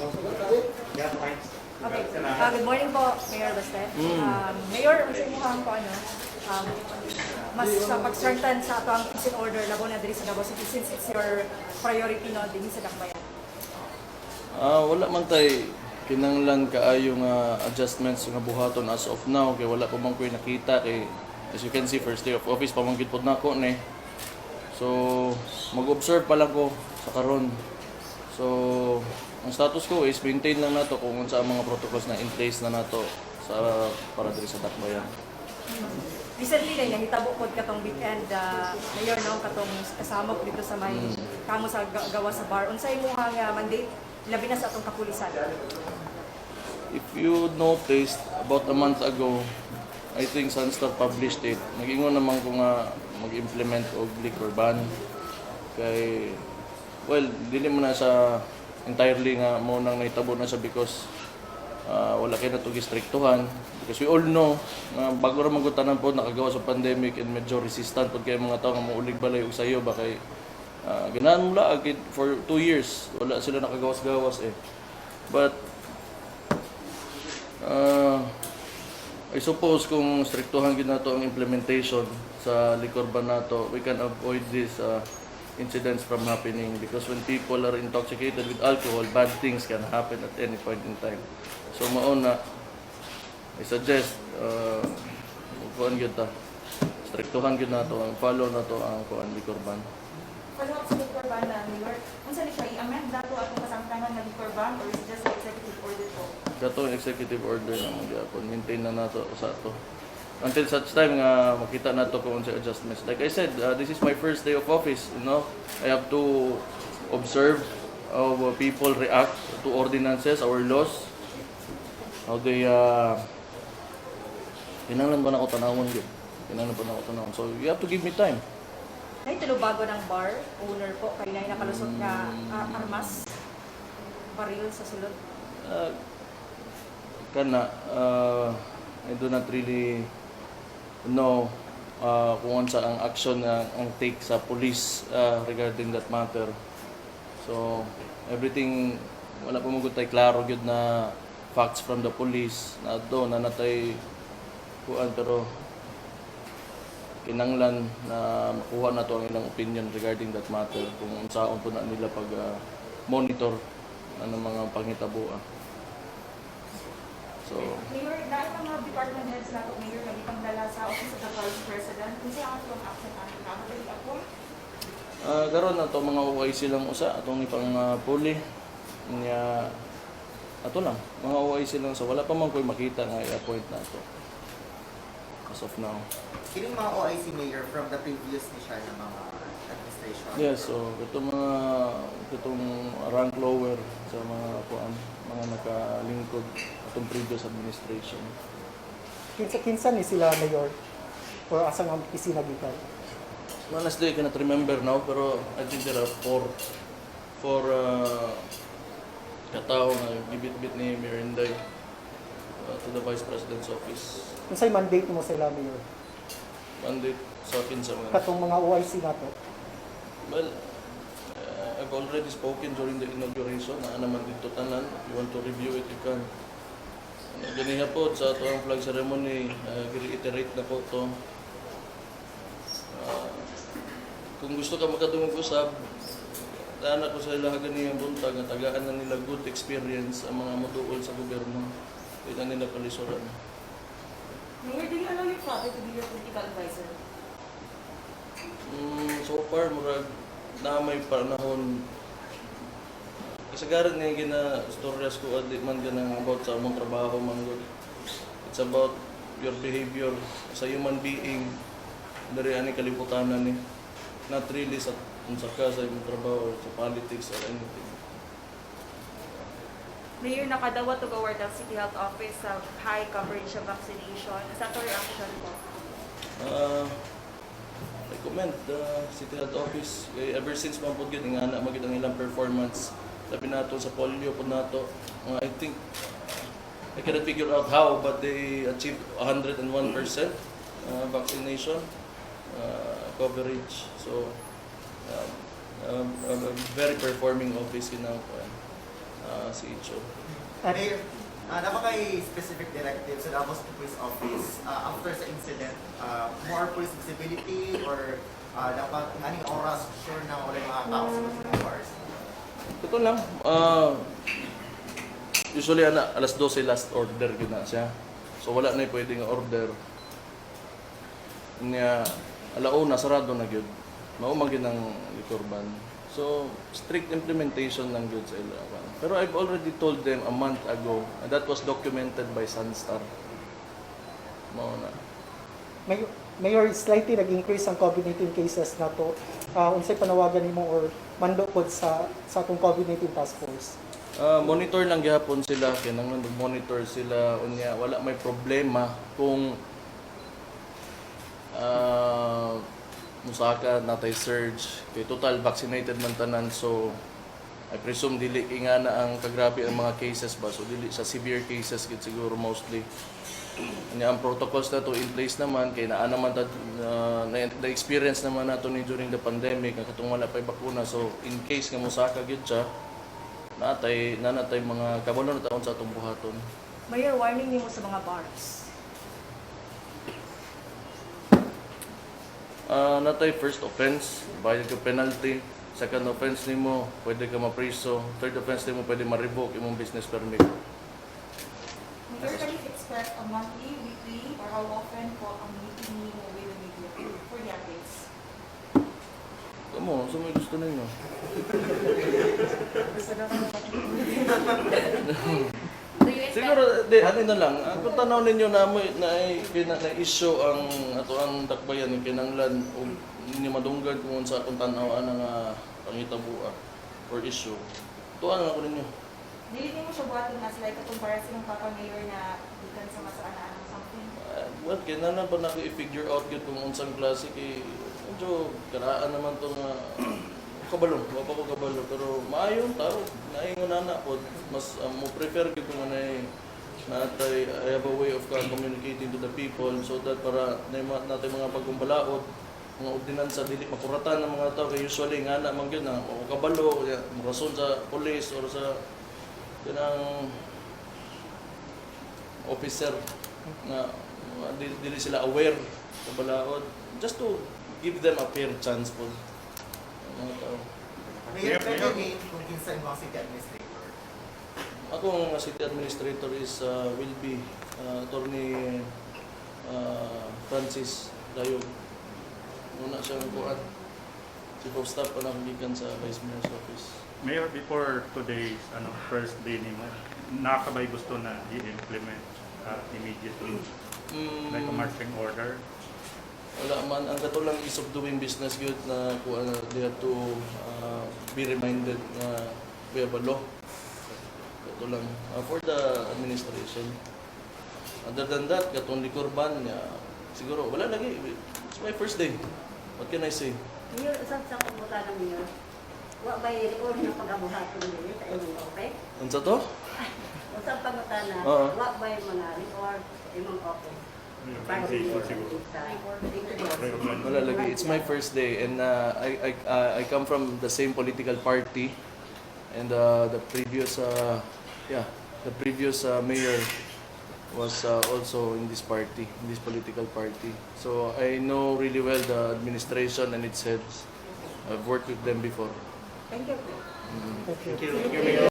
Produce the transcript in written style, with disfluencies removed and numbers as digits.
Yeah, fine. Okay. Good morning po, Mayor Baste. Mayor, unsa imong ko ano? Mas sa pag-strengthen sa ato ang peace and order labaw na diri sa Davao City since it's your priority, no, dinhi sa Dakbayan. Wala man tay kinanglan kaayo nga adjustments nga buhaton as of now kay wala pa man ko'y nakita, kay as you can see, first day of office pa man gid pod nako ni. So mag-observe pa lang ko sa karon. So ang status ko is maintain lang nato kung unsa ang mga protocols na in place na nato sa para diri sa Dakbayan. Recently na nahitabo pod katong weekend, Mayor, no, katong kasama dito sa may kamo sa gawa sa bar. Unsa imong nga mandate labi na sa atong kapulisan? If you noticed, about a month ago, I think Sunstar published it. Nag-ingon naman ko nga mag-implement og liquor ban. Kay, well, dili mo na sa entirely nga mo nang nahitabo na siya because wala kay nato gistriktuhan. Because we all know nga bago ra man gud tanan pod nakagawa sa pandemic and medyo resistant pod kay mga tao nga muulig balay og sayo ba, kay ganahan mo laag for 2 years wala sila nakagawas-gawas eh. But I suppose kung striktuhan gid nato ang implementation sa liquor ban nato, we can avoid these incidents from happening, because when people are intoxicated with alcohol, bad things can happen at any point in time. So mao na I suggest kuan gyud ta. Striktuhan gyud nato ang follow nato ang kuan, liquor ban. Follow up sa liquor ban na, Mayor, unsa ni siya, i-amend nato atong kasangtangan nga liquor ban or is it just executive order po? Kato ang executive order na magyapon, maintain na nato sa ato until such time nga makita nato kung unsay adjustments. Like I said, this is my first day of office. I have to observe how people react to ordinances, our laws, how they kinahanglan ba nako tanawon gyud? Kinahanglan ba nako tanawon? So you have to give me time. Nay bago ng bar owner po kay nay nakalusot nga armas, baril sa sulod. Kana I do not really know kung unsa ang action na ang take sa police regarding that matter. So everything, wala pa mo tay klaro gyud na facts from the police na do na natay kuan, pero kinanglan na makuha na to ang ilang opinion regarding that matter, kung unsaon po na nila pag monitor ano mga panghitabo. So, Mayor, dahil mga department heads nato, Mayor, nga gipangdala sa Office of the Vice President, unsa ang atong action ani? Namo dali appoint? Karon na to mga OIC lang usa atong ipang puli nya, ato lang mga OIC lang, so wala pa man ko'y makita nga i-appoint na to as of now. Kining mga OIC, Mayor, from the previous ni siya na mga administration? Yes, so itong mga itong rank lower sa mga kuan, mga nakalingkod atong previous administration. Kinsa ni sila, Mayor? Or asa nga opisina gikan? Honestly, I cannot remember now, pero I think there are four katao nga gibit-bit ni Mayor Inday to the Vice President's office. Unsay mandate mo sila, Mayor? Mandate sa akin sa mga Katong mga OIC nato. Well, I've already spoken during the inauguration. Naa naman dito tanan. If you want to review it, you can. Ano, ganiha po sa ato ang flag ceremony, reiterate na po to. Kung gusto ka makadungog usab, daan ako sa ila ganiyang buntag nga tagaan na nila good experience ang mga moduol sa gobyerno. Pwede na nila palisuran. Mayor, do you allow your father to be your political advisor? So far, murag na may panahon. Kasagaran nga gina storyas ko di man ganang about sa among trabaho man gud. It's about your behavior as a human being diri ani kalibutanan ni. Not really sa unsa ka sa imong trabaho or sa politics or anything. Mayor, nakadawat og award ang City Health Office sa high coverage sa vaccination. Sa ato reaction po? I commend the City Health Office. Kay ever since man pod gyud ingana man gyud ang ilang performance. Labi nato sa polio pod nato. I think I cannot figure out how, but they achieved 101% vaccination coverage. So a very performing office kinang kuan. CHO. Mayor, naa ba kay specific directive sa Davao City Police Office after sa incident, more police visibility or dapat aning oras sure na wala mga tao sa mga bars? Ito lang. Usually ana alas 12 last order gyud na siya. So wala na pwede nga order. Nya alauna sarado na gyud. Mao man gyud ang liquor ban. So strict implementation lang gyud sa ila. Pero I've already told them a month ago and that was documented by Sunstar. Mao na. Mayor, slightly nag-increase ang COVID-19 cases nato. Unsay panawagan nimo or mando pod sa atong COVID-19 task force? Monitor lang gihapon sila, kinahanglan monitor sila unya wala may problema kung musaka natay surge kay total vaccinated man tanan, so I presume dili kay nga na ang kagrabe ang mga cases ba, so dili sa severe cases gid siguro mostly. Unya ang protocols na to in place naman kay naa naman ta na experience naman nato ni during the pandemic nga katong wala pay bakuna, so in case nga mosaka gyud siya, natay nanatay mga kabalo na taon sa atong buhaton. Mayor, warning nimo sa mga bars. Natay first offense, bayad ka penalty. Second offense nimo, pwede ka mapriso. Third offense nimo, pwede ma-revoke imong business permit. Mayor, can you expect a monthly, weekly, or how often po ang meeting niyo with the media for the updates? Kamo, sa may gusto ninyo. Do you expect Siguro, di, ano na lang, kung tanaw ninyo na, mo, na, na, na issue ang ato ang dakbayan, yung kinanglan, o ninyo madunggan kung sa akong tanaw ang pangitabua or issue. Tuwa na ako ninyo. Dili nimo siya buhaton as like atong para sa imong papa, Mayor, na gikan sa masaan something? Well, kinahanglan pa na ko i-figure out gyud kung unsang klase kay medyo karaan naman to nga kabalo, wa pa ko kabalo pero maayo tao, naingon na na pod mas mo prefer gyud kung anay natay I have a way of communicating to the people so that para na natay mga bagong balaod, mga ordinansa dili makuratan ng mga tao kay usually nga na man gyud na wa ko kabalo, ya, rason sa police or sa kanang officer na dili sila aware sa balaod just to give them a fair chance po ang mga tao. Mayor, pwede name kung kinsa imong city administrator? Ako ang city administrator is will be Attorney Francis Dayog. Muna siya ang kuan. Chief of Staff pa na gikan sa Vice Mayor's Office. Mayor, before today's ano, first day nimo, nakabay gusto na i-implement immediately? Like a marching order? Wala man. Ang katulang ease of doing business gyud na kuan na they have to be reminded na we have a law. Kato lang for the administration. Other than that, katong liquor ban niya, siguro wala lagi. It's my first day. What can I say? Mayor, usab sa pagbuta ng Mayor? Wa bay record na pagabuhaton ninyo sa imong office? Unsa to? Usab pangutana, Oo. wa bay mga record sa imong office? Reorganization siguro. Reorganization. Wala lagi. It's my first day and I come from the same political party and the previous yeah, the previous mayor was also in this party, in this political party. So I know really well the administration and its heads. I've worked with them before. Thank you. Thank you.